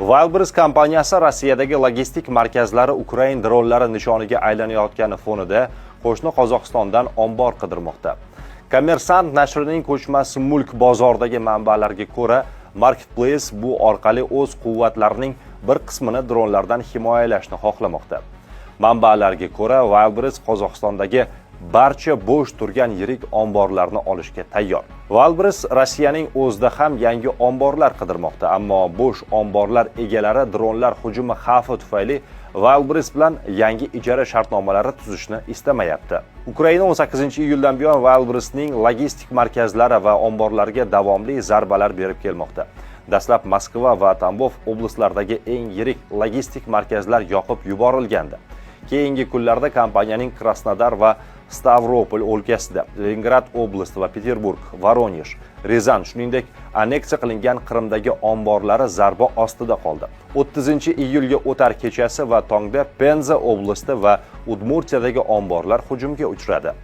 Wildberries kompaniyasi Rossiyadagi logistik markazlari ukrain dronlari nishoniga aylanayotgani fonida qo'shni Qozog'istondan ombor qidirmoqda. Kommersant nashrining ko'chmas mulk bozoridagi manbalarga ko'ra, marketplace bu orqali o'z quvvatlarining bir qismini dronlardan himoyalashni xohlamoqda. Manbalarga ko'ra, Wildberries Qozog'istondagi barcha bo'sh turgan yirik omborlarni olishga tayyor. Wildberries Rossiyaning o'zida ham yangi omborlar qidirmoqda, ammo bo'sh omborlar egalari dronlar hujumi xavfi tufayli Wildberries bilan yangi ijara shartnomalari tuzishni istamayapti. Ukraina 18 iyuldan buyon Wildberriesning logistik markazlari va omborlariga davomli zarbalar berib kelmoqda. Dastlab Moskva va Tambov oblastlaridagi eng yirik logistik markazlar yoqib yuborilgandi. Keyingi kunlarda kompaniyaning Krasnodar va Stavropol o'lkasida, Leningrad oblasti va Peterburg, Voronej, Ryazan, shuningdek, anneksiya qilingan Qrimdagi omborlari zarba ostida qoldi. 30 iyulga o'tar kechasi va tongda Penza oblasti va Udmurtiyadagi omborlar hujumga uchradi.